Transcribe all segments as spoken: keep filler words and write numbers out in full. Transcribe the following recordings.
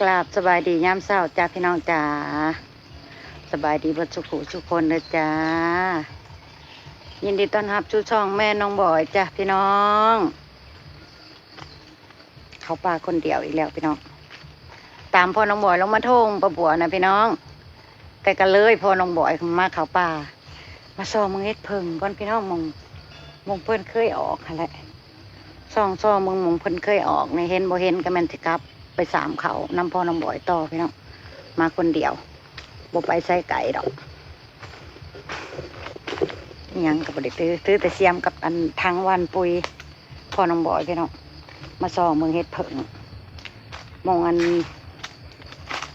กราบสบายดียามเช้าจ้าพี่น้องจ้า สบายดีเบิดสุขุสุคนเด้อจ้า ยินดีต้อนรับสู่ช่องแม่น้องบอยจ้าพี่น้อง เข้าป่าคนเดียวอีกแล้วพี่น้อง ตามพ่อน้องบอยลงมาโทงปลาบัวนะพี่น้อง แต่ก็เลยพ่อน้องบอยมาเข้าป่า มาส่องเบิ่งเห็ดเผิ่งก่อนพี่น้อง หม่อง หม่องเพิ่นเคยออกหั่นแหละ ส่องส่องเบิ่งหม่องเพิ่นเคยออกนี่ เห็นบ่เห็นก็แม่นสิกลับไปสามเขานำพ่อน้องบอยต่อพี่น้อง มาคนเดียว บ่ไปไสไกลดอก อิหยังก็บ่ได้ถือ ถือแต่เสียมกับอันถังหว่านปุ๋ย พ่อน้องบอยพี่น้อง มาส่องเบิ่งเห็ดเผิ่ง หม่องอัน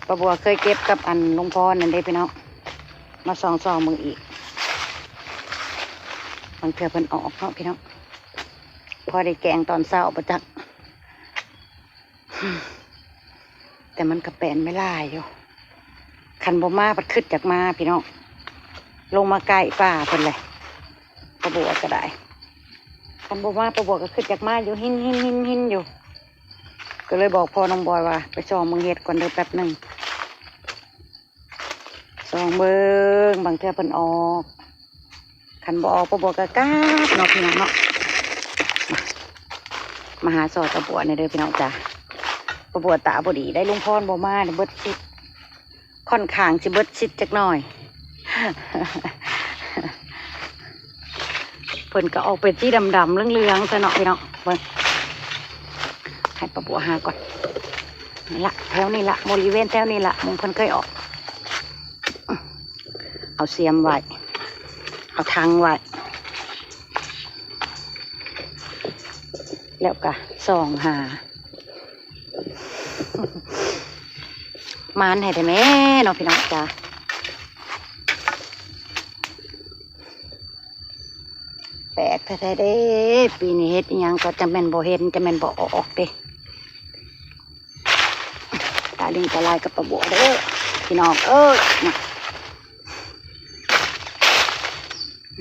ปลาบัวเคยเก็บกับอันลุงพรนั่นเด้พี่น้อง มาส่องส่องเบิ่งอีก บางเทื่อเพิ่นออกเนาะพี่น้อง พอได้แกงตอนเช้าบ่จัก แต่มันก็แปลนไม่หลายอยู่ คันบ่มาพัดคิดอยากมาพี่น้อง ลงมาใกล้ป่าเพิ่นเลย ปลาบัวก็ได้ คันบ่มาปลาบัวก็คิดอยากมาอยู่ หินหินหินหินอยู่ ก็เลยบอกพ่อน้องบอยว่า ไปส่องเบิ่งเห็ดก่อนเด้อแป๊บหนึ่ง ส่องเบิ่ง บางเทื่อเพิ่นออก คันบ่ออกปลาบัวก็กลับเนาะพี่น้องเนาะ มา มาหาซอยปลาบัวนี่เด้อพี่น้องจ้า ปลาบัวตาบ่ดีได้ ลุงพรบ่มาเนี่ยเบิดสิทธิ์ ค่อนข้างสิเบิดสิทธิ์จักหน่อย เพิ่นก็ออกเป็นสีดำๆเหลืองๆซะเนาะพี่น้อง เบิ่ง ให้ปลาบัวหาก่อน นี่ละ แถวนี้ละ บริเวณแถวนี้ละ หม่องเพิ่นเคยออก เอาเสียมไว้ เอาถังไว้ แล้วก็ส่องหา หมานให้ได้แม่เนาะพี่น้องจ้า แปลกแท้ๆเด้ ปีนี้เห็ดอิหยังก็จะแม่นบ่เห็น จะแม่นบ่ออกเด้ ตาลิงตาลายกับปลาบัวเด้อ พี่น้องเอ้ย นะ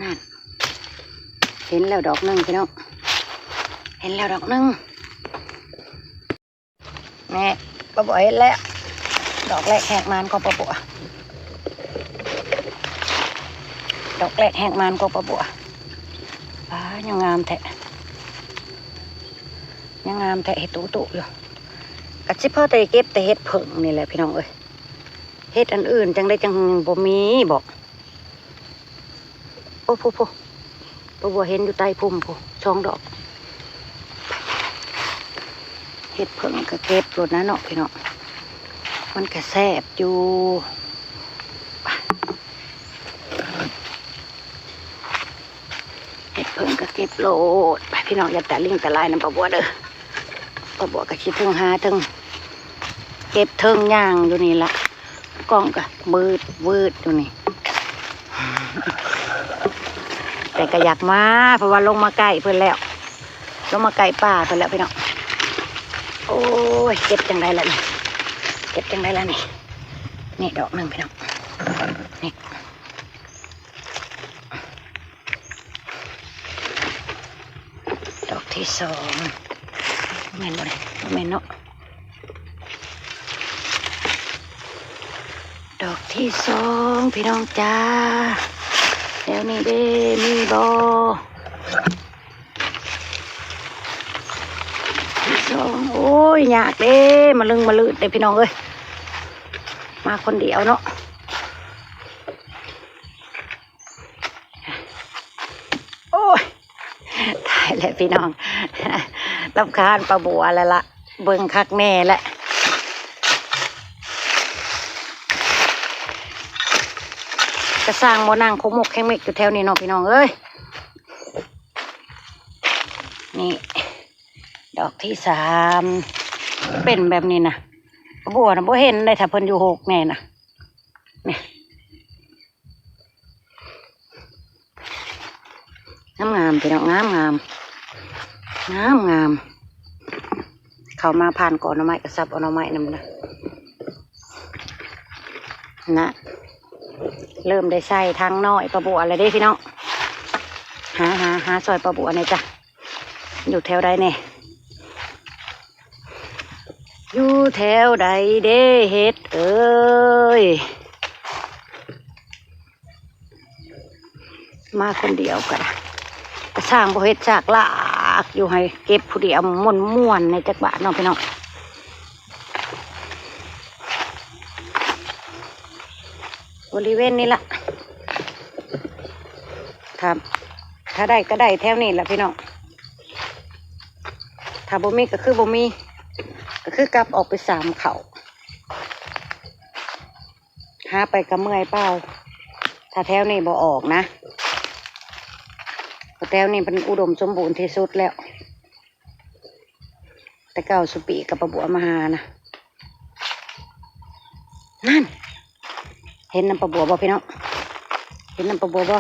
นั่น เห็นแล้วดอกหนึ่งพี่น้อง เห็นแล้วดอกหนึ่ง แม่ ปลาบัวเห็นแล้ว ดอกแรกแหกหมานของปลาบัว ดอกแรกแหกหมานของปลาบัว อ้า ยังงามแท้ ยังงามแท้ เห็ดตุ๊ๆอยู่ กะสิพอแต่เก็บแต่เห็ดเผิ่งนี่แหละพี่น้องเอ้ย เห็ดอันอื่นจังได้จังบ่มีบ่ โอ้ ผู้ ผู้ ปลาบัวเห็นอยู่ใต้พุ่มผู้ สองดอก เห็ดเผิ่งก็เก็บโลดนะเนาะพี่น้อง มันก็แซ่บอยู่ ไป เห็ดเผิ่งก็เก็บโลด ไปพี่น้อง อย่าตาลิงตาลายนำปลาบัวเด้อ ปลาบัวก็สิเทิงหาเทิงเก็บเทิงย่างอยู่นี่ละ กล้องก็มืดวืดอยู่นี่ แต่ก็อยากมา เพราะว่าลงมาใกล้เพิ่นแล้ว ลงมาใกล้ป่าเพิ่นแล้วพี่น้อง โอ้ย เก็บจังได๋ล่ะนี่ เก็บจังได๋ล่ะนี่ นี่ดอกหนึ่งพี่น้อง นี่ ดอกที่สอง แม่นบ่เนี่ย แม่นเนาะ ดอกที่สองพี่น้องจ้า แล้วนี่เด้ มีบ่ ที่สอง โอ้ย ยากเด้ มาลึงมาลืดเด้พี่น้องเอ้ย มาคนเดียวเนาะ โอ้ย ตายแล้วพี่น้อง รำคาญปลาบัวแล้วละ เบิ่งคักแน่แหละ กะสร้างบ่นั่งคกมกแข้งเม็กอยู่แถวนี้เนาะพี่น้องเอ้ย นี่ ดอกที่สาม เป็นแบบนี้นะ ปลาบัวนะบ่เห็นได้ ถ้าเพิ่นอยู่หกแน่นะ นี่ งามๆ พี่น้อง งามๆ งามๆ เข้ามาผ่านกอหน่อไม้ก็สับเอาหน่อไม้นำนะ นะ เริ่มได้ใส่ถังน้อยปลาบัวแล้วเด้พี่น้อง หา หา หาซอยปลาบัวหน่อยจ้ะ อยู่แถวใดแน่ อยู่แถวใดเด้เฮ็ดเอ้ย มาคนเดียวก็ได้ กระช่างบ่เฮ็ดซากลากอยู่ ให้เก็บผู้เดียวม่วนๆ ในจักบาทเนาะพี่น้อง บริเวณนี้ละ ถ้า ถ้าได้ก็ได้แถวนี้ละพี่น้อง ถ้าบ่มีก็คือบ่มี ก็คือกลับออกไปสามเขา หาไปก็เมื่อยเปล่า ถ้าแถวนี้บ่ออกนะ เพราะแถวนี้มันอุดมสมบูรณ์ที่สุดแล้ว แต่เก่าสุปีกับป้าบัวมาหานะ นั่น เห็นนำป้าบัวบ่พี่น้อง เห็นนำป้าบัวบ่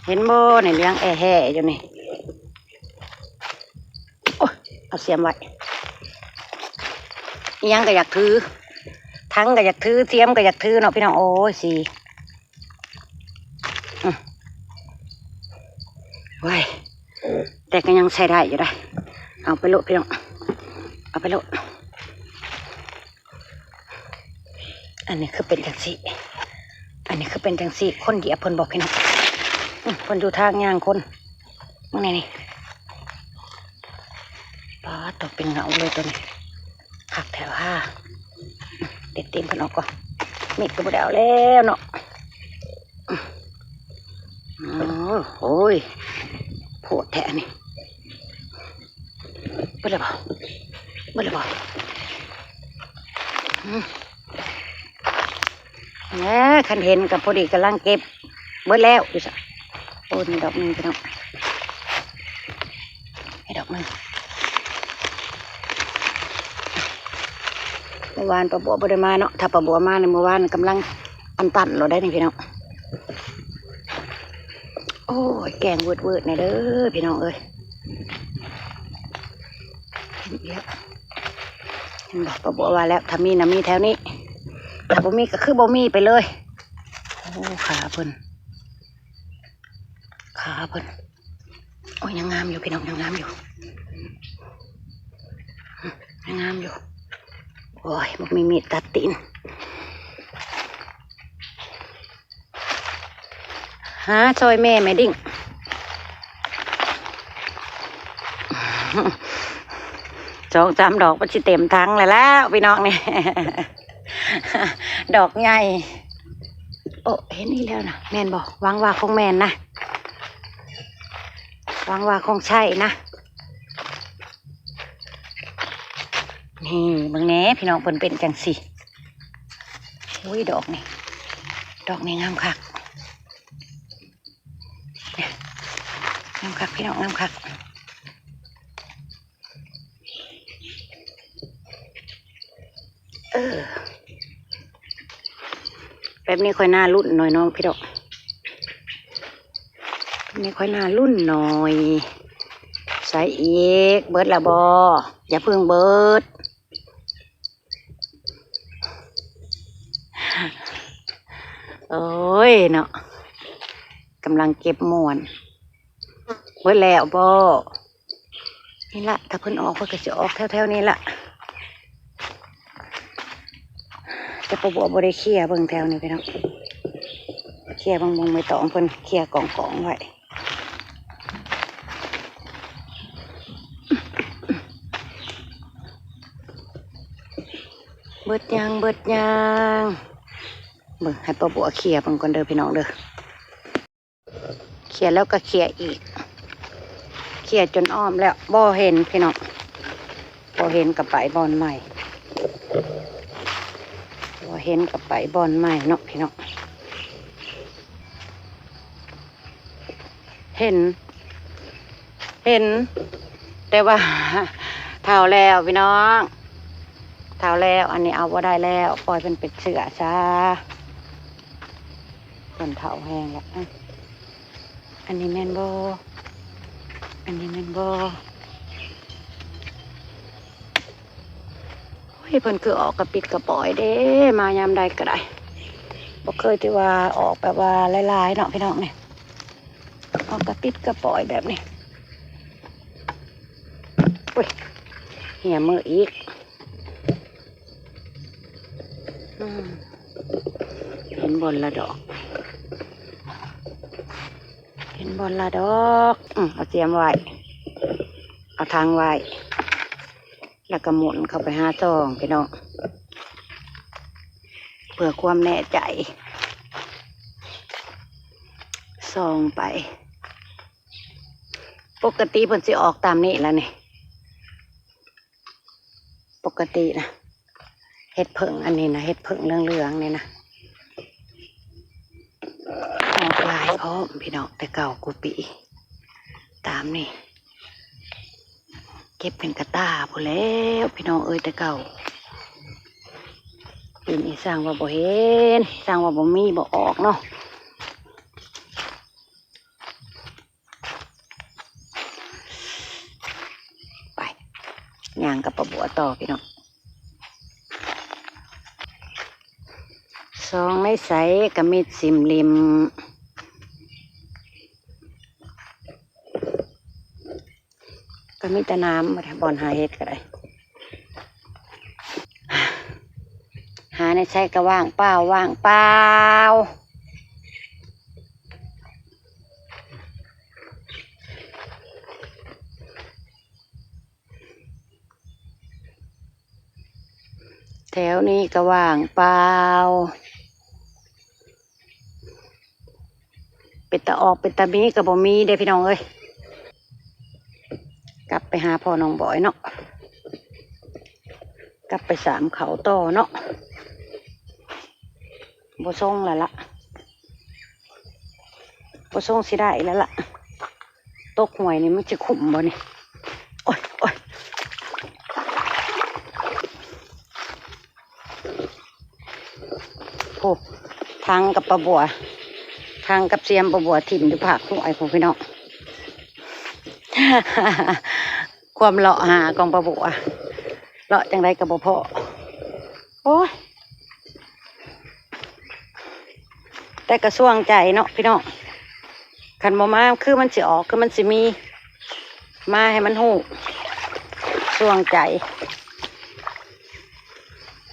เห็นบ่ ในเหลืองแอ่แห่อยู่นี่ โอ้ย เอาเสียมไว้ อิหยังก็อยากถือ ถังก็อยากถือ เสียมก็อยากถือเนาะพี่น้อง โอ้ย สี อืม ไว้ย แต่ก็ยังใช้ได้อยู่ได้ เอาไปโลดพี่น้อง เอาไปโลด อันนี้คือเป็นจังซี่ อันนี้คือเป็นจังซี่ คนเหยียบเพิ่นบอกพี่น้อง อืม เพิ่นอยู่ทางย่างคน มึงนี่นี่ ป๊าด ตกเป็นเงาเลยตัวนี้ คักแท้ว่า เด็ดตีนเพิ่นออกก่อน มีดก็บ่ได้เอาแล้วเนาะ อืม โอ้ย โพดแท้อันนี้ เบิดแล้วบ่ เบิดแล้วบ่ อืม แหม คันเห็นก็พอดีกำลังเก็บ เบิดแล้วอยู่ซะ โอ้ นี่ดอกหนึ่งพี่น้อง นี่ดอกหนึ่ง เมื่อวานป้าบัวบ่ได้มาเนาะ ถ้าป้าบัวมาในเมื่อวานกำลังอันตันเราได้นี่พี่น้อง โอ้ย แกงเวิร์ดๆ แน่เด้อพี่น้องเอ้ย เห็นแล้ว เห็นบอกป้าบัวว่าแล้ว ถ้ามีนะมีแถวนี้ ถ้าบ่มีก็คือบ่มีไปเลย โอ้ ขาเพิ่น ขาเพิ่น โอ้ย ยังงามอยู่พี่น้อง ยังงามอยู่ ยังงามอยู่ โอ้ย บ่มีมีดตัดตีน หาซอยแม่แม่ดิ้ง สองสามดอกมันสิเต็มถังแล้ว แล้วพี่น้องนี่ ดอกใหญ่ โอ้ เห็นอีกแล้วนะ แม่นบ่ หวังว่าคงแม่นนะ หวังว่าคงใช่นะ นี่เบิ่งแหน่พี่น้อง เพิ่นเป็นจังซี่ อุ้ย ดอกนี่ ดอกนี่งามคัก งามคักพี่น้อง งามคัก เออ แบบนี้ค่อยน่าลุ้นหน่อยน้องพี่ดอก แบบนี้ค่อยน่าลุ้นหน่อย ใส่อีก เบิดละบ่ อย่าเพิ่งเบิด โอ้ยเนาะ กำลังเก็บม่วน เบิดแล้วบ่ นี่ละ ถ้าเพิ่นออก เพิ่นก็สิออกแถวๆ นี้ละ แต่ป้าบัวบ่ได้เคลียร์เบิ่งแถวนี้พี่น้อง เคลียร์เบิ่ง เบิ่งใบตองเพิ่นเคลียร์กองๆ ไว้ เบิดยัง เบิดยัง เบิ่งให้ป้าบัวเคลียร์เบิ่งก่อนเด้อพี่น้องเด้อ เคลียร์แล้วก็เคลียร์อีก เคลียร์จนอ้อมแล้ว บ่เห็นพี่น้อง บ่เห็นก็ไปบ่อนใหม่ บ่เห็นก็ไปบ่อนใหม่เนาะพี่น้อง เห็น เห็น แต่ว่า เฒ่าแล้วพี่น้อง เฒ่าแล้ว อันนี้เอาบ่ได้แล้ว ปล่อยเพิ่นเป็นเสือซะ เพิ่นเฒ่าแฮงแล้ว อะ อันนี้แม่นบ่ อันนี้แม่นบ่ โอ้ย เพิ่นคือออกกระปิดกระป๋อยเด้ มายามใดก็ได้ บ่เคยที่ว่าออกแบบว่าหลายๆ เนาะพี่น้องนี่ ออกกระปิดกระป๋อยแบบนี้ อุ้ย เหี่ยมืออีก อืม เห็นบ่อนละดอก เห็นบ่อนละดอกอืมเอาเตรียมไว้ เอาทางไว้ แล้วก็หมุนเข้าไปหาซองพี่น้อง เพื่อความแน่ใจ ซองไป ปกติเพิ่นสิออกตามนี้แล้วนี่ ปกตินะ เห็ดเผิ่งอันนี้นะ เห็ดเผิ่งเหลืองๆนี่นะ ออกหลายพร้อมพี่น้อง แต่เก่ากูปี ตามนี่ เก็บเป็นกระตาพู้นแหล้ว พี่น้องเอ้ย แต่เก่า ปีนี้สร้างว่าบ่เห็น สร้างว่าบ่มีบ่ออกเนาะ ไป ย่างกับป้าบัวต่อพี่น้อง ซองในใสกะมิดซิมริม ก็มีแต่น้ำ บ่อนหาเห็ดก็ได้ หาในใสก็ว่างเปล่า ว่างเปล่า แถวนี้ก็ว่างเปล่า เป็นตาออกเป็นตามีก็บ่มีเด้พี่น้องเอ้ย กลับไปหาพ่อน้องบอยเนาะ กลับไปสามเขาต่อเนาะ บ่ส่งแล้วละ บ่ส่งสิได้แล้วละ ตกห้วยนี่มันสิคุ้มบ่นี่ โอ้ย โอ้ย โอ้ ทางกับป้าบัว ทางกับเสียมป้าบัวถิ่มอยู่ภาคห้วยพู้นพี่น้อง ความเลาะหาของป้าบัว เลาะจังใดก็บ่พ้อ โอ้ย แต่ก็ส่วงใจเนาะพี่น้อง คันบ่มาคือมันสิออก คือมันสิมี มาให้มันฮู้ ส่วงใจ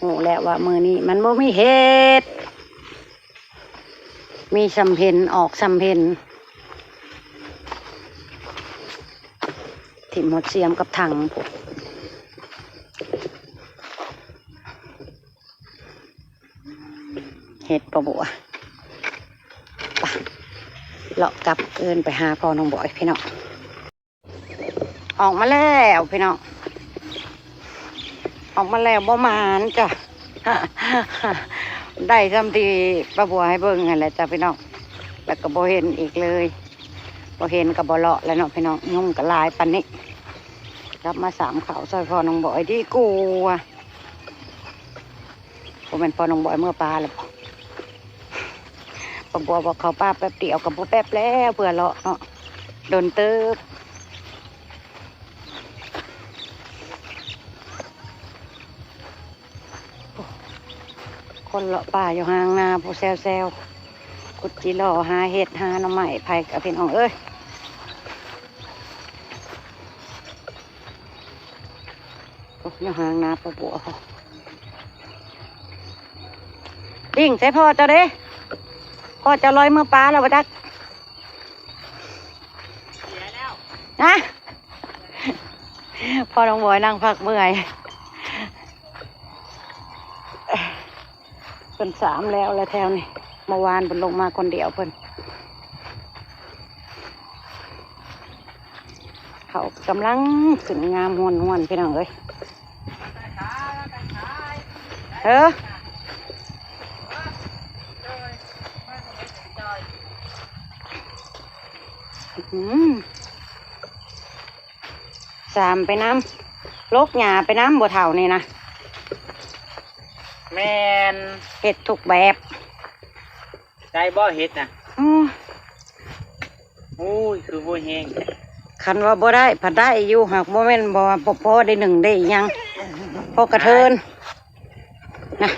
ฮู้แล้วว่ามื้อนี้มันบ่มีเห็ด มีส่ำเห็น ออกส่ำเห็น ถิ่มหมดเสียมกับถังพู้น เห็ดป้าบัว ไป เลาะกลับคืนไปหาพ่อน้องบอยพี่น้อง ออกมาแล้วพี่น้อง ออกมาแล้วบ่หมานจ้ะ ได้ส่ำที่ป้าบัวให้เบิ่งนั่นแหละจ้ะพี่น้อง แล้วก็บ่เห็นอีกเลย บ่เห็นก็บ่เลาะแล้วเนาะพี่น้อง ยุงก็หลายปานนี้ กลับมาสามเขาซอยพ่อน้องบอยดีกว่า บ่แม่นพ่อน้องบอยเมือป่าแล้วบ่ ป้าบัวบอกเข้าป่าแป๊บเดียวก็บ่แป๊บแล้ว เพื่อเลาะเนาะ โดนเติบ คนเลาะป่าอยู่ห่างนาพู้นแซวๆ ขุดจิหล่อหาเห็ดหาหน่อไม้ไผกับพี่น้องเอ้ย โอ้ย อยู่ห่างนาป้าบัว ปิ้งใส่พ่อเจ้าเด้ พ่อเจ้าลอยเมือป่าแล้วบ่จัก นะ พ่อน้องบอยนั่งพักเมื่อย เพิ่นสามแล้ว แล้วแถวนี้ เมื่อวานเพิ่นลงมาคนเดียวเพิ่น เขากำลังขึ้นงามฮวนๆ พี่น้องเอ้ย เออ อืม สามไปนำ ลกหญ้าไปนำ บ่เฒ่านี่นะ แม่น เฮ็ดทุกแบบ ได้บ่เฮ็ดน่ะ อือ โอ้ย คือบ่แฮง คันว่าบ่ได้ ผัดได้อยู่ หากบ่แม่นบ่ว่าบ่พอได้หนึ่งได้หยัง พอกระเทิน นะ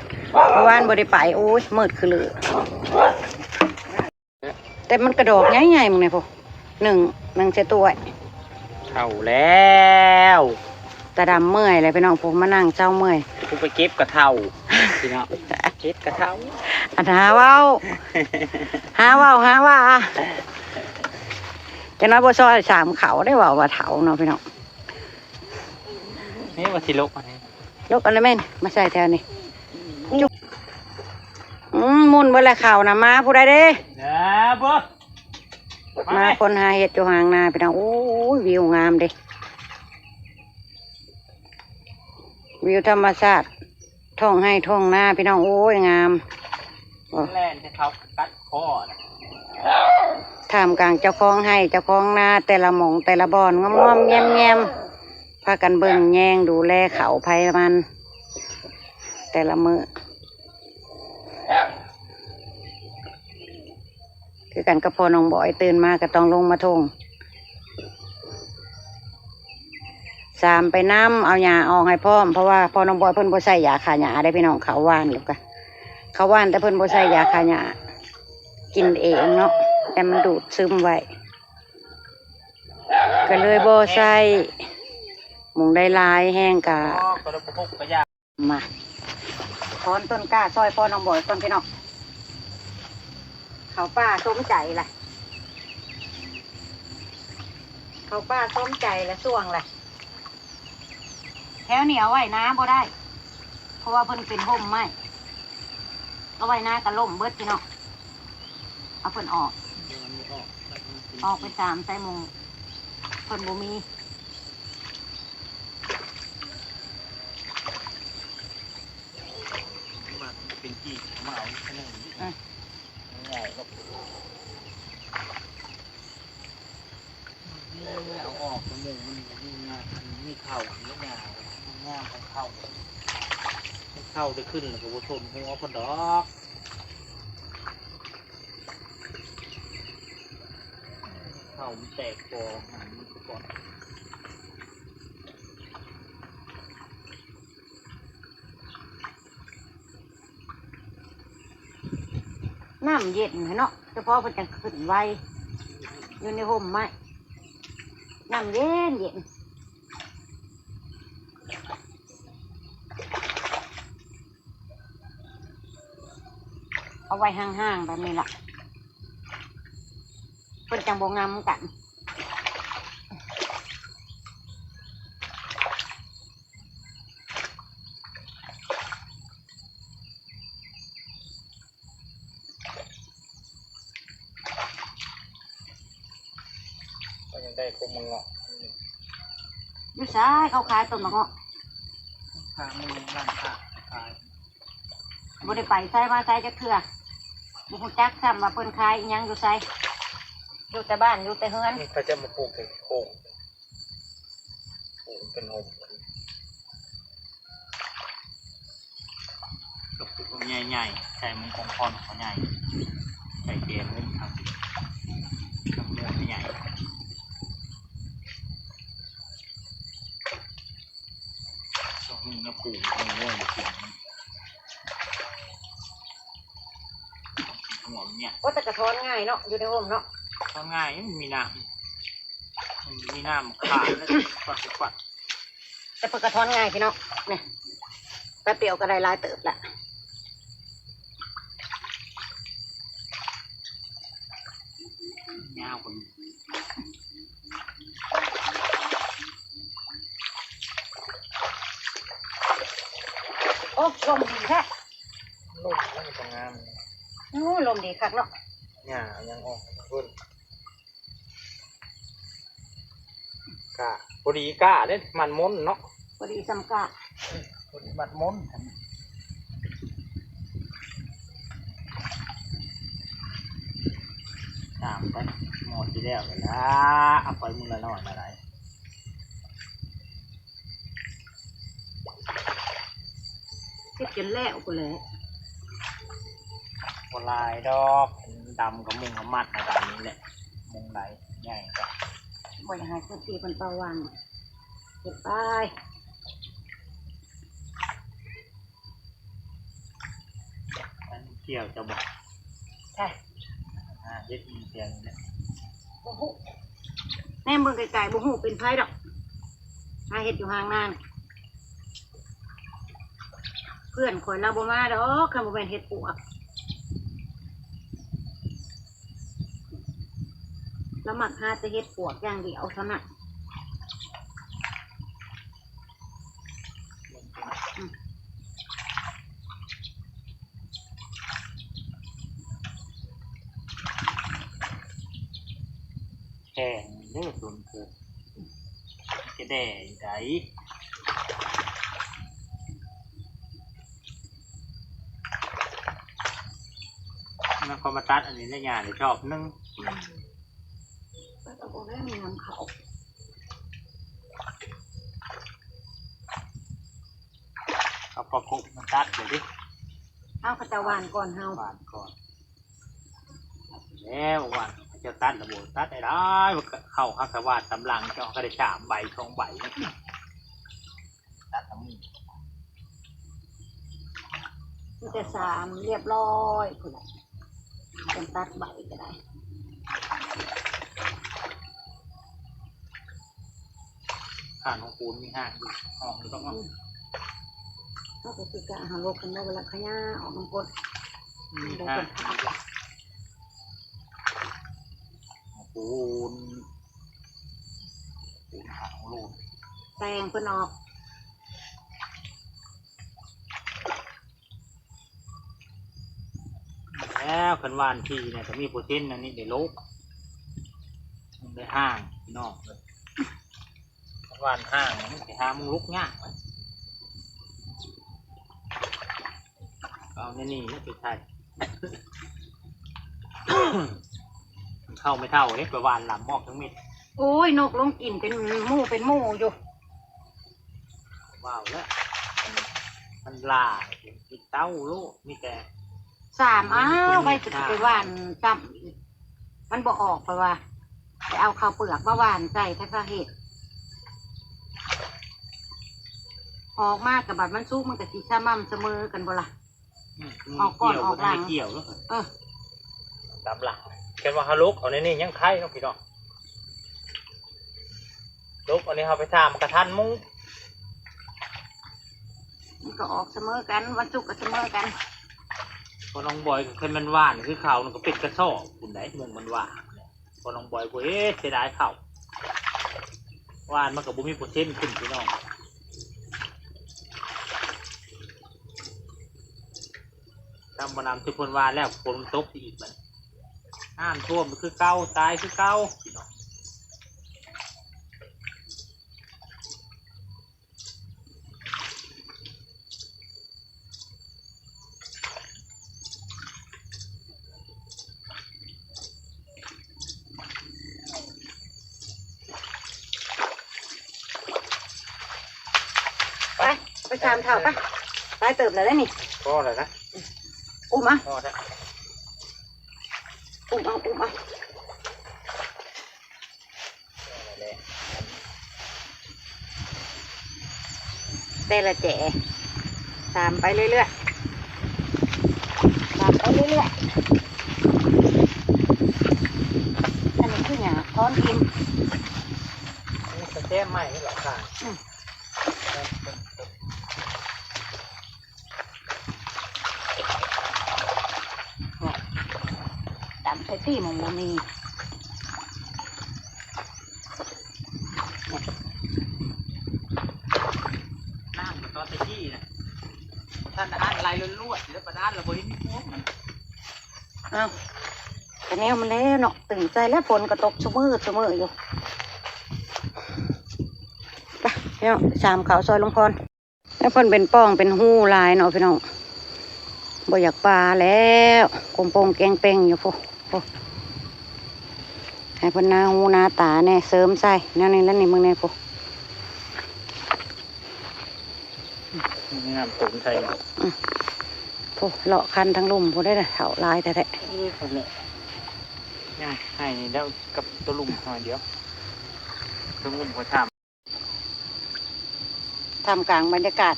เมื่อวานบ่ได้ไป โอ้ย มืดคือลือ แต่มันกระดอกใหญ่ๆ มึงเนี่ยพุ้น หนึ่ง หนึ่งใส่ถ้วย เฒ่าแล้ว ตาดำเมื่อยเลยพี่น้อง พุ้นมานั่งเซาเมื่อย กูไปเก็บกะเฒ่า พี่น้อง เฮ็ดกะเฒ่า อันหาเว้า หาเว้า หาว่า จักหน่อยบ่ซอยสามเขาได้เว้าว่าเฒ่าเนาะพี่น้อง นี่ว่าสิลกอันนี้ ลกอันนั้นแม่น มาใส่แถวนี้ จุ๊บ อืม มุ่นเบิดแล้วเขานะ มาผู้ใดเด้ เด้อบ่ มา มาเลย คนหาเห็ดอยู่หางนาพี่น้อง โอ้ย วิวงามเด้ วิวธรรมชาติ ท้องไร่ท้องนาพี่น้อง โอ้ย งาม แล่นให้เขากัดคอนะ ท่ามกลางเจ้าของไร่เจ้าของนา แต่ละหม่องแต่ละบ่อน งอมๆแงมๆ พากันเบิ่งแยงดูแลเขาไผมัน แต่ละมื้อ คือกันกับพ่อน้องบอย ตื่นมาก็ต้องลงมาทง สามไปนำ เอาหญ้าออกให้พร้อม เพราะว่าพ่อน้องบอยเพิ่นบ่ใส่ยาฆ่าหญ้าเด้พี่น้อง เขาหว่านแล้วกะ เขาหว่านแต่เพิ่นบ่ใส่ยาฆ่าหญ้า กินเองเนาะ แต่มันดูดซึมไว้ ก็เลยบ่ใส่ หม่องใดหลายแฮงกะ อ๋อ ก็เลยบ่พกกะยา มา ถอนต้นกล้าซอยพ่อน้องบอยก่อนพี่น้อง เขาป่าสมใจล่ะ เขาป่าสมใจละส่วงล่ะ แถวนี้เอาไว้นาบ่ได้ เพราะว่าเพิ่นเป็นฮ่มไม้ เอาไว้นากะล่มเบิดพี่น้อง เอาเพิ่นออก ออกไปสามไซมง เพิ่นบ่มี มันเป็นที่มาเอาขนาดนี้ อ่ะ ง่ายครับ เอาออกสมุนมันมีงา มีเข่า มีงา งาของเข่า เข่าจะขึ้นแล้วก็บ่ทนหัวเพิ่นดอก เข่ามันแตกคอหันมันก่อน น้ำเย็นเนาะ เฉพาะเพิ่นจั่งขึ้นไว อยู่ในฮ่มไม้ น้ำเย็นเย็น เอาไว้ห่างๆแบบนี้ล่ะ เพิ่นจั่งบ่งำกัน ก็ยังได้คงมังเงาะ อยู่ไสเขาขายต้นมะเงาะ ทางมันร้านค้าขาย บ่ได้ไปไสมาไสจักเทื่อ บ่ฮู้จักซ้ำว่าเพิ่นขายอิหยังอยู่ไส อยู่แต่บ้านอยู่แต่เฮือน นี่เขาจะมาปลูกเป็นโค้ง ปลูกเป็นโฮม กับปลูกใหญ่ๆ ใส่มันคงพรเขาใหญ่ ใส่เตียงเล่นครับ ทำเรื่องใหญ่ ต้องมีน้ำปูน้ำเรื่องกิน หัวมันเนี่ย โอ้ แต่กะถอนง่ายเนาะ อยู่ในฮ่มเนาะ ถอนง่าย มันมีน้ำ มันมีน้ำขาดแล้ว ปัดปัด แต่เพิ่นกะถอนง่ายพี่น้อง นี่ แป๊บเดียวก็ได้หลายเติบละ ยาวกว่านี้ โอ้ ลมดีแท้ ลมมันก็งาม โอ้ ลมดีคักเนาะ หญ้ายังออกเพิ่น กะ พอดีกะเด้ มันมนเนาะ พอดีส่ำกะ พอดีมันมน ตามไป หมดที่แล้วเลยละ เอาไปมื้อละน้อยละหลาย เฮ็ดจนแล้วพู้นแหละ บ่หลายดอก ดำกับมุงกับมัดนะ ดำนี่แหละ มุงไหนใหญ่กว่า บ่อยากให้พื้นที่เพิ่นเป่าว่าง เก็บไป อันเกี่ยวจะบอก ใช่ อ่า เฮ็ดมีเสียงเนี่ย บ่ฮู้ แนมเบิ่งไกลๆ บ่ฮู้เป็นไผดอก หาเฮ็ดอยู่ห่างนาน พื่อนข่อยลาวบ่มาดอกคันบ่แม่นเห็ดปวก ลาวมักหาแต่เห็ดปวกอย่างเดียวเท่านั้น แข่งเด้อ โดนเกิด จะแด่ใด มันก็มาตัดอันนี้ได้ยาเลยชอบนึ่ง ตัดเอาบ่ได้มีน้ำเขา เอาประกบมันตัดเลยดิ เอาเขาจะหว่านก่อนเฮา หว่านก่อน แล้วหว่านเขาจะตัดระบบตัดได้ได้ มันก็เข้าหักสวาดตำลังเจาะก็ได้สามใบสองใบ ตัดทั้งนี้ มีแต่สามเรียบร้อยพุ่นละ เป็นตัดใบก็ได้ ข้างของปูนมีห้างอยู่ ห้องอยู่ต้องเอา อืม เราก็คือกะหาลกกันได้เวลาขยะออกมันกด มีห้าง ปูน ปูนหางโลด แปลงเพิ่นออก แล้วคันหว่านที่เนี่ยก็มีเปอร์เซ็นต์อันนี้ได้โลก มันได้ห้างพี่น้องเลย หว่านห้างมันสิหามึงลุกยากนะ เอาในนี่นะไปใส่ มันเข้าไม่เท่าเด้ ไปหว่านลำมอกทั้งเม็ด โอ้ย นกลงกินเป็นหมู่เป็นหมู่อยู่ ว้าวแล้ว มันล่ากินเต้าโลก มีแต่ สาม อ้าว ใบจะไปหว่านซ้ำอีก มันบ่ออก เพราะว่า ไปเอาข้าวเปลือกมาหว่านใส่ถ้าเขาเห็ด ออกมากับบัดมันสุกมันก็สิสม่ำเสมอกันบ่ล่ะ อืม ออกก่อน เกี่ยว ออกหลัง เกี่ยวแล้ว เออ ตามหลัง แค่ว่าเขาลุกเอาในนี่ยังไข่เนาะพี่น้อง ลุกอันนี้เขาไปทำกระทันหมู มันก็ออกเสมอกัน วันศุกร์ก็เสมอกัน พอน้องบอยก็เคยมันหว่านคือเขาว มันก็เป็นกระสอบคุณได้เมืองมันหว่าน พอน้องบอยก็เอ๊ะเสียดายเขาว หว่านมันก็บ่มีเปอร์เซ็นต์ขึ้นพี่น้อง ทำบ่นำทุกคนว่าแล้วฝนตกอีกมัน น้ำท่วมคือเก่า ตายคือเก่าพี่น้อง ไป ไปชามเท่าไป ไปเติบแล้วได้นี่ พอแล้วนะ อุ้มอ่ะ พอแล้ว อุ้มเอา อุ้มเอา แต่ละแจ สามไปเรื่อยๆ สามไปเรื่อยๆ อันนี้คือหยัง ค้อนกิน อันนี้กระแจใหม่นี่เหรอคะ อืม ตำใส่ตี้หม่องบ่มี น้ำตอนตะกี้นะ ท่านอ่านลายล้วนๆ แล้วประดานเราบ่เห็นพวกมัน อ้าว กะแนวมันแล้วเนาะ ตื่นใจแล้ว ฝนก็ตกซุมื้อซุมื้ออยู่ ไป พี่น้อง สามเขาวซอยลุงพร แล้วเพิ่นเป็นป่องเป็นฮูหลายเนาะพี่น้อง บ่อยากปาแล้ว กลมโป่งแกงเป่งอยู่พุ้น พุ้น ให้เพิ่นหน้าฮูหน้าตาแน่ เสริมใส่แนวนี้แล้วนี่ มึงแน่พุ้น งามตุนไทย อืม พุ้น เลาะคันทั้งลุ่มพุ้นได้อ เฒ่าหลายแท้ๆ เออ นั่นแหละ ยังให้นี่แล้วกับตัวลุ่มหน่อยเดียว ตัวลุ่มก็ทำ ท่ามกลางบรรยากาศ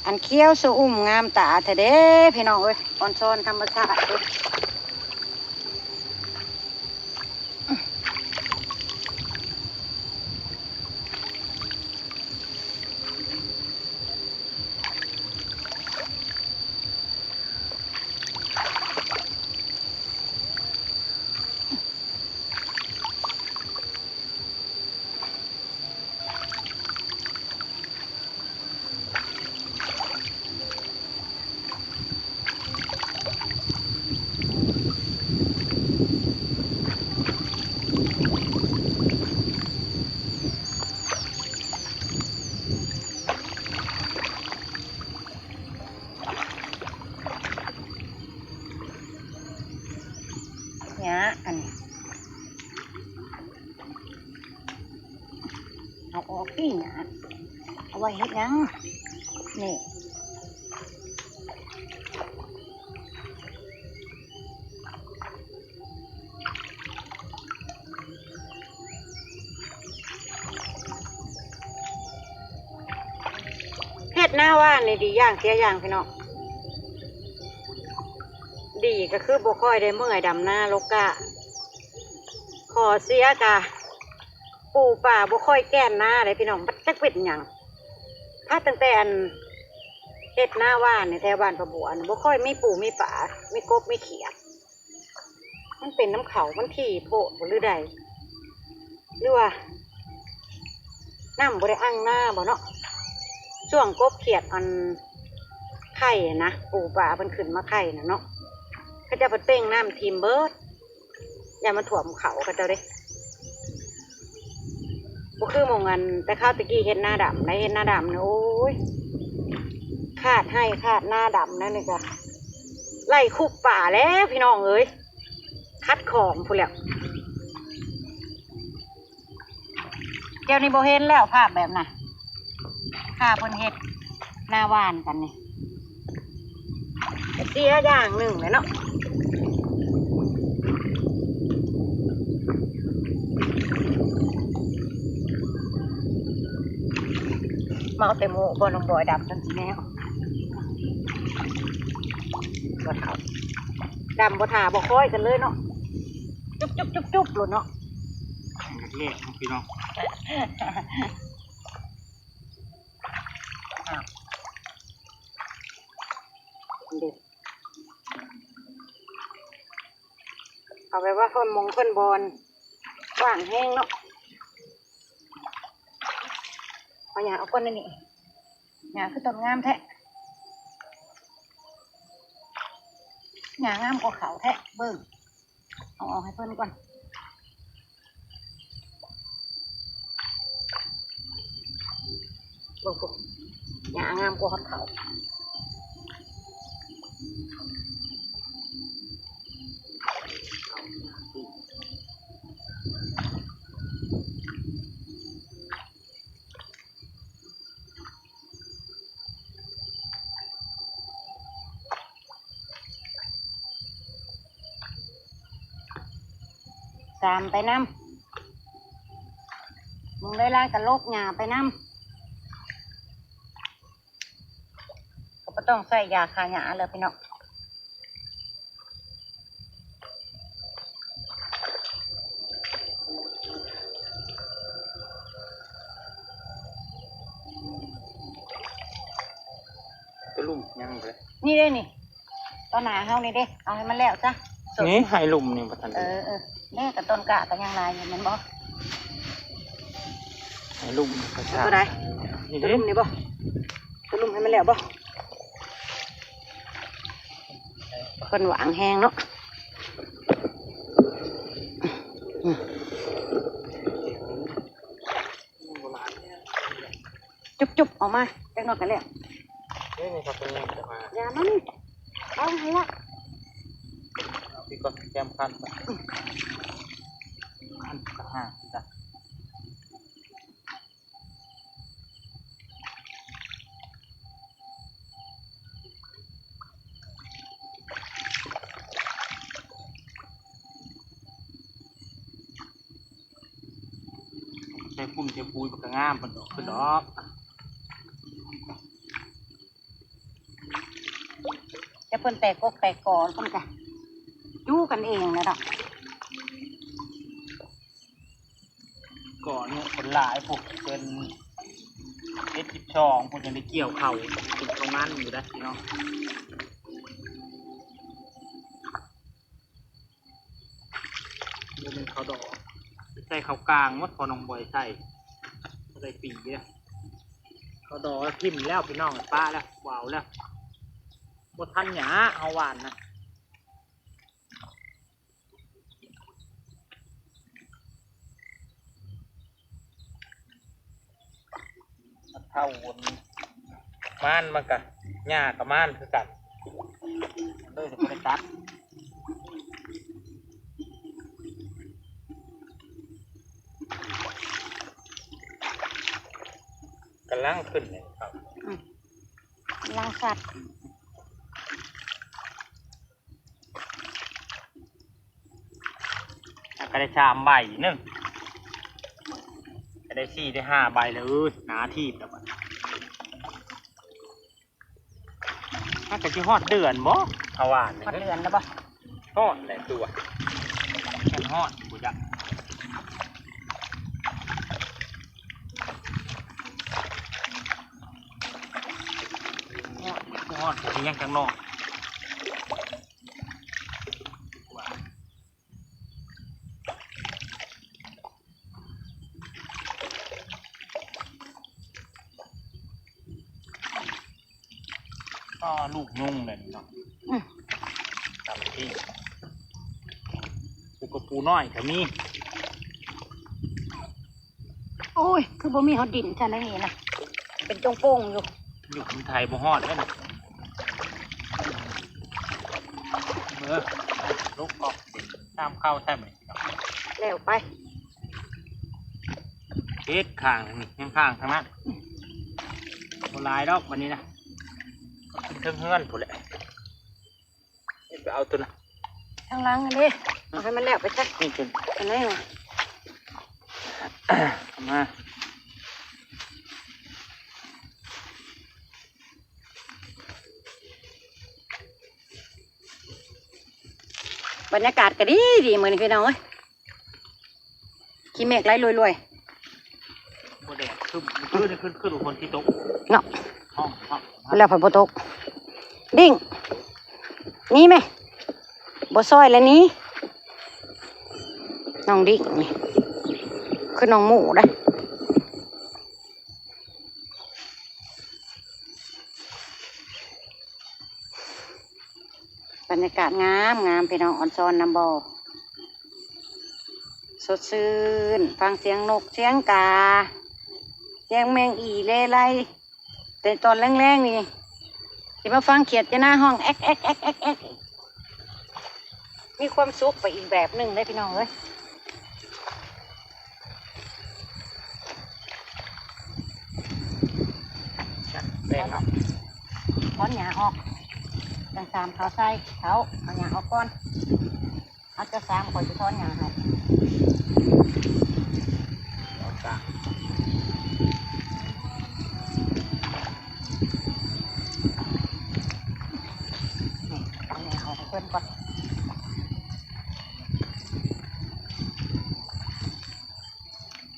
อันเขียวชอุ่มงามตาแท้เด้ พี่น้องเอ้ย ออนซอนธรรมชาติเด้ อื เฮ็ดหยัง นี่ เฮ็ดนาหว่านนี่ดีอย่างเสียอย่างพี่น้อง ดีก็คือบ่ค่อยได้เมื่อยดำนาลกกะ ข้อเสียกะ ปูป่าบ่ค่อยแก้นนาเลยพี่น้อง มันจักเป็นหยัง ถ้าตั้งแต่อันเฮ็ดนาหว่านนี่แถวบ้านพะบัวนี่บ่ค่อยมีปูมีป่า มีกบมีเขียด มันเป็นน้ำเขา มันถี่โพดบ่หรือใด หรือว่า น้ำบ่ได้อั้งนาบ่เนาะ ช่วงกบเขียดอันไข่นะ ปูป่าเพิ่นขึ้นมาไข่นะเนาะ เขาเจ้าเพิ่นเป้งน้ำทิ่มเบิด ย่านมันท่วมเขาเขาเจ้าเด้ บ่คือหม่องอันแต่คราวตะกี้เฮ็ดนาดำ ได้เฮ็ดนาดำนี่ โอ้ย คาดไฮ่คาดนาดำนั่นนี่ก็ ไล่คุบป่าแล้วพี่น้องเอ้ย คัดของพู้นแหล้ว เดี๋ยวนี้บ่เห็นแล้วภาพแบบน่ะ ถ้าเพิ่นเฮ็ดนาหว่านกันนี่ เสียอย่างหนึ่งเลยเนาะ มาเอาแต่หมู่บ่น้องบอยดำจังสิแนว บ่เฒ่า ดำบ่ถ่าบ่คอยกันเลยเนาะ จุ๊บจุ๊บจุ๊บจุ๊บโลดเนาะ แรกๆเนาะพี่น้อง อ้าว เด็ด เอาไปว่าเพิ่นมงเพิ่นบอล ว่างแฮงเนาะ เอาหยังเอาก้นอันนี้ หยังคือต้นงามแท้ หยังงามกว่าเขาแท้ เบิ่ง เอาออกให้เพิ่นก่อน เบิ่งพุ้น หญ้างามกว่าฮอดเขา ตามไปนำ มึงได้ไล่กะโลกหญ้าไปนำ ก็บ่ต้องใส่ยาฆ่าหญ้าแล้วพี่น้อง ตะลุ่มยังเลย นี่เด้นี่ ต่อหน้าเฮานี่เด้ เอาให้มันแล้วซะ นี่ไฮลุ่มนี่บ่ทัน เออ เออ นี่กับต้นกล้าก็ยังหลายอยู่แม่นบ่ ไฮลุ่มก็ ตัวใด นี่ ตะ เด้ ลุ่มนี่บ่ ตะลุ่มให้มันแล้วบ่ เพิ่นหวางแฮงเนาะ จุ๊บๆ ออกมาจักหน่อยก็แล้ว นี่นี่ครับ ตัวนี้จะมา อย่ามานี่ เอาหั่นละ เอาพี่ก่อน แก้มคันก่อน คันกะห้าจ้ะ ใส่พุ่มใส่ปุ๋ยมันก็งาม มันดอกคือดอก จะเพิ่นแตกกกแตกกอเพิ่นกะอยู่กันเองนะดอก ก่อนเนี่ยคนหลายพวกเป็นเจ็ดสิบสองพวกยังได้เกี่ยวเขาเป็นตรงนั้นอยู่นะพี่น้อง บ่แม่นเขาดอก ใส่เขากลางหมด พอน้องบอยใส่ ใส่ปีเนี่ย เขาดอกแล้วทิ่มแล้วพี่น้อง ป้าแล้ว วาวแล้ว บ่ทันหยาเอาหวานนะ เท่าวน ม่านมันกะ หญ้ากับม่านคือกัน เลยจะบ่ได้ตัด กำลังขึ้นเลยครับ อืม กำลังสัตว์ ก็ได้สามใบหนึ่ง ก็ได้สี่ได้ห้าใบเลย เอ้ย หนาทีบแล้วบัด มันก็สิฮอดเดือนบ่ เขาว่านี่ ฮอดเดือนแล้วบ่ ฮอดแหละตัว มันฮอด กูจะ ฮอด ฮอด กูยังจังนอก ก็ลูกยุงเลยเนาะ อืม ตามที่ ปูกระปูน้อยก็มี โอ้ย คือบ่มีฮอดดินซะในนี้นะ เป็นจงโป่งอยู่ อยู่คนไทยบ่ฮอดแล้วนะ เออ ลูกกอกตามเข้าใช่ไหม แล้วไป เฮ็ดข้างนี่ ยังข้างทางนั้น บ่หลายดอกวันนี้นะ ขึ้นเทิงเฮือนพู้นแหละ ไปเอาตัวน่ะ ทางหลังอันนี้ เอาให้มันแล้วไปซะ นี่คือ อันนี้น่ะ มา บรรยากาศก็ดีดีมื้อนี้พี่น้องเอ้ย ขี้เมฆไหลรวยๆ บ่แดดครึ้ม มื้อคืนนี่ครึ้ม ครึ้มฝนสิตก เนาะ ฮ้อน ฮ้อน แล้วฝนบ่ตก ดิ้ง นี่แม่ บ่ซอยแล้วนี่ น้องดิ้งนี่ คือน้องหมูเด้ บรรยากาศงามงามพี่น้อง ออนซอนนำบ่อ สดชื่น ฟังเสียงนกเสียงกา เสียงแมงอี่เลไล แต่ตอนแลงๆนี่ สิมาฟังเขียดจะหน้าฮ้อง แอ๊กแอ๊กแอ๊กแอ๊กแอ๊ก มีความสุขไปอีกแบบหนึ่งเลยพี่น้องเอ้ย แรงเนาะ ถอนหญ้าออก จังสามเขาใส่ เขาเอาหญ้าออกก่อน เอาจะสาม ขอยจะถอนหญ้าให้ เอาจ้ะ นี่ เอาหญ้าออกให้เพิ่นก่อน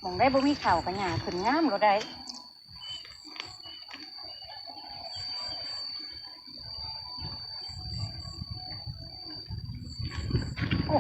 หม่องใดบ่มีข้าวก็หญ้าขึ้นงามโลดได้ โอ้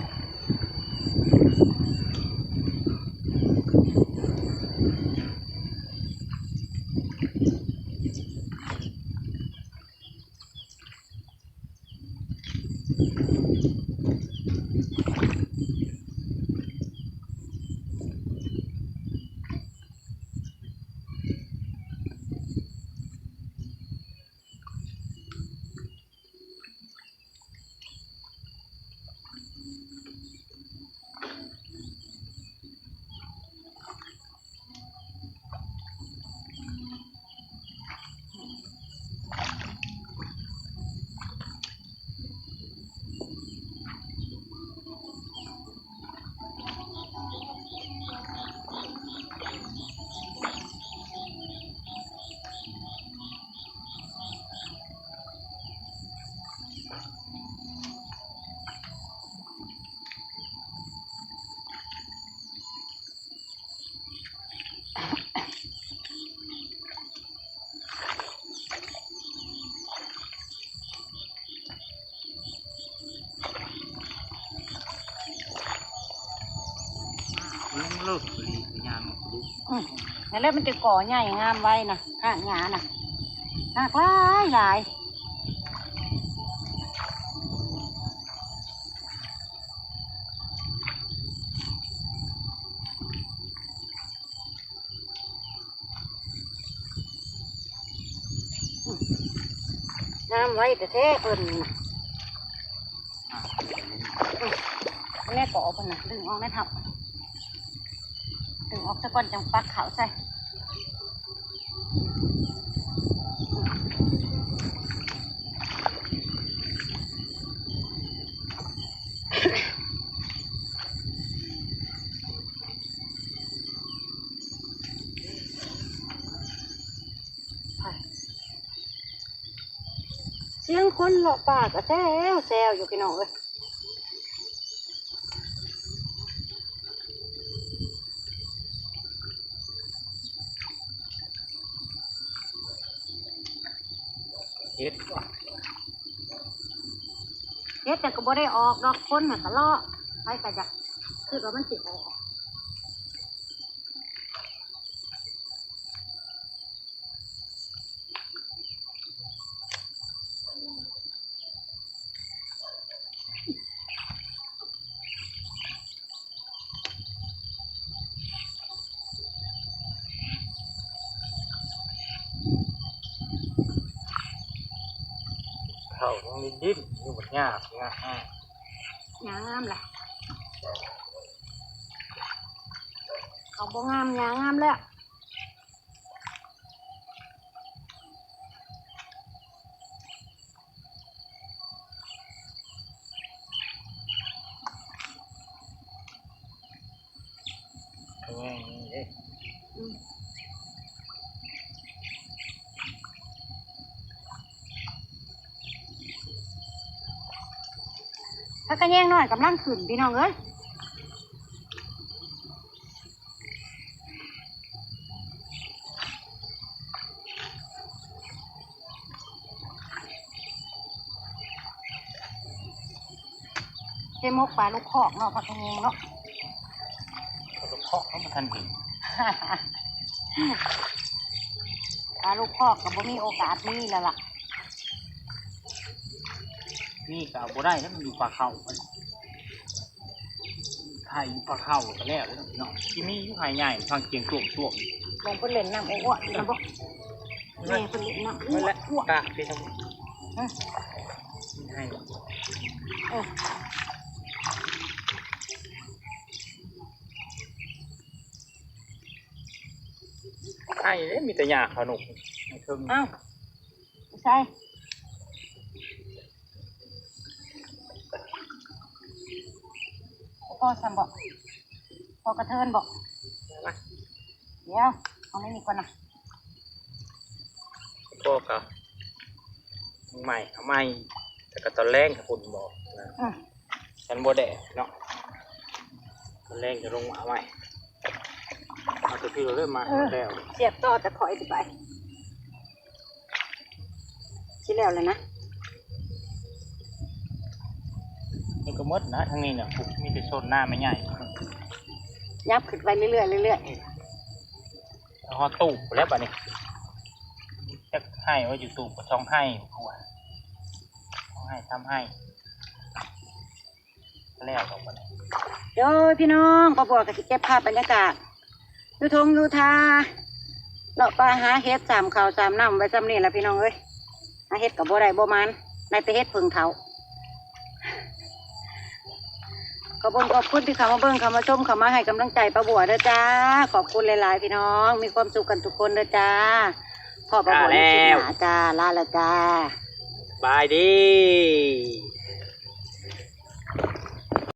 ลงเลิกพอดีพยายามมาปลูก อืม นั่นแหละมันจะก่อใหญ่งามไว้นะ หากหญ้านะ หากหลายหลาย งามไว้แต่แท้เพิ่นน่ะ อ่ะ แม่ก็เอาเพิ่นน่ะ ดึงออกแม่ทับ ดึงออกซะก่อนจังปักเขาใส่ เสียงคนเลาะป่าก็แซวแซวอยู่พี่น้องเอ้ย เฮ็ดว่ะ เฮ็ดแต่ก็บ่ได้ออกดอก คนน่ะก็เลาะ ไผก็อยาก คือว่ามันสิออก เขาต้องดิ้นอยู่บนหญ้า หญ้า หญ้างามล่ะ เขาบ่งาม หญ้างามแล้ว แง่งนี่เด้ อืม ผักกะแยงน้อยกำลังขึ้นพี่น้องเอ้ย เจมกปลาลูกคอกเนาะ ผักกะแยงเนาะ ปลาลูกคอกเขาบ่ทันเห็น ปลาลูกคอกก็บ่มีโอกาสมีแล้วล่ะ นี่ก็เอาบ่ได้แล้ว มันอยู่ป่าเขา ไข่ปลาเข้าก็แล้วเนาะ ที่มีอยู่ไข่ใหญ่ ฟังเสียงต้วมๆ มองเพิ่นเล่นน้ำอ้วกๆ อยู่นะบ่ แม่เพิ่นเล่นน้ำอ้วกๆ นั่นแหละ กะไปทำ ฮะ ให้ เออ ให้เด้ มีแต่หญ้าขาวหนุก เอ้า ใช่ พ่อทำบอก พ่อกระเทินบอก เดี๋ยว เอาไม่มีคนนะ พ่อก็ ใหม่ เอาใหม่ แต่ก็ตอนแรกกับคุณบอกนะ อืม ฉันบ่แดดเนาะ ตอนแรกจะลงมาเอาใหม่ เอาตัวพี่เราเริ่มมา เออ แล้ว เสียบต่อจะคอยสิไป สิแล้วเลยนะ นี่ก็หมดนะ ทางนี้เนี่ย มีแต่โซนหน้าไม่ใหญ่ ยับขึ้นไปเรื่อยๆ เรื่อยๆ เอาฮอดตูบแล้วบัดนี้ จักให้ว่าอยู่ตูบกับช่องให้กลัว ช่องให้ทำให้ แล้วก็บ่ได้ เดี๋ยวพี่น้อง ป้าบัวก็สิเก็บภาพบรรยากาศ อยู่ทงอยู่ทา เลาะป่าหาเห็ดสามเขาสามน้ำไว้ซ้ำนี่ล่ะพี่น้องเอ้ย หาเห็ดก็บ่ได้บ่หมาน ได้แต่เห็ดเผิ่งเถา ขอบคุณ ขอบคุณที่เข้ามาเบิ่ง เข้ามาชม เข้ามาให้กำลังใจป้าบัวเด้อจ้า ขอบคุณหลายๆ พี่น้อง มีความสุขกันทุกคนเด้อจ้า พอป้าบัวในคลิปหน้าจ้า ลาละจ้า บายดี